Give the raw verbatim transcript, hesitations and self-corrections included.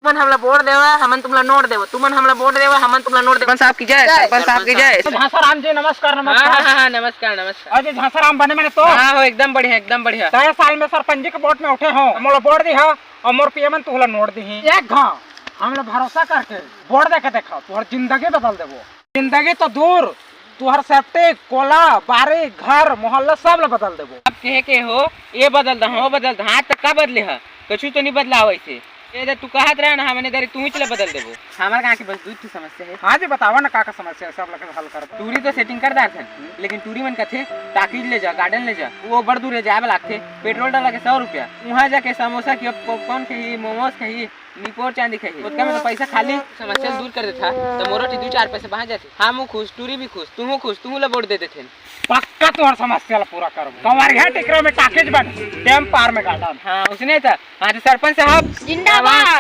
तुमन हमला वोट देवा, हमन तुमला नोट देबो। तुमन हमला वोट देवा, हमन तुमला नोट देबो। सरपंच साहब की जय, सरपंच साहब की जय। झांसाराम जी, नमस्कार, हाँ, नमस्कार। हाँ, हाँ, नमस्कार, नमस्कार। अरे, झांसाराम बने मने तो? हाँ, हो, एकदम बढ़िया, एकदम बढ़िया। तय साल में सरपंच जी के वोट में उठे हो, मोला वोट दी हो, और मोर पीएम तुहला नोट दी। एक घाव हमला भरोसा करके वोट दे के देखा, तुहर जिंदगी बदल देबो। जिंदगी तो दूर, तुहर सेफ्टी, कोला, बारी, घर, मोहल्ला सब ला बदल देबो। अब कहे के हो, ये बदल दहा, वो बदल दहा, आज तक का बदले ह? कछु तो नहीं बदलाव ऐसे। ये दे तू कहत रहे ना, हमने दरी तू ही चला बदल देबो। हमार गाँव के बस दू ठो समस्या है। हाँ जी, बतावा ना, का का समस्या है, सब लगे हल कर। टूरी तो सेटिंग कर डार थन, लेकिन टूरी मन कथे टाकीज ले जा, गार्डन ले जा, वो बड़ दूर है, जाए वाला लागथे। पेट्रोल डाला के सौ रुपया, वहाँ जाके समोसा की पॉपकॉर्न खाही, मोमोज खाही, निपोर चांदी खाही, ओतका में तो पैसा खाली। समस्या दूर कर देथा, तो मोरो टी दू चार पैसा बाहर जाथे। हाँ, मु खुश, टूरी भी खुश, तू खुश, तू ला वोट दे देथे। पक्का तुम्हार समस्या ला पूरा करबो। कमरिया टिकरा में टाकीज बन, डैम पार में गार्डन। हाँ, उसने था। हाँ, तो सरपंच साहब जिंदाबाद।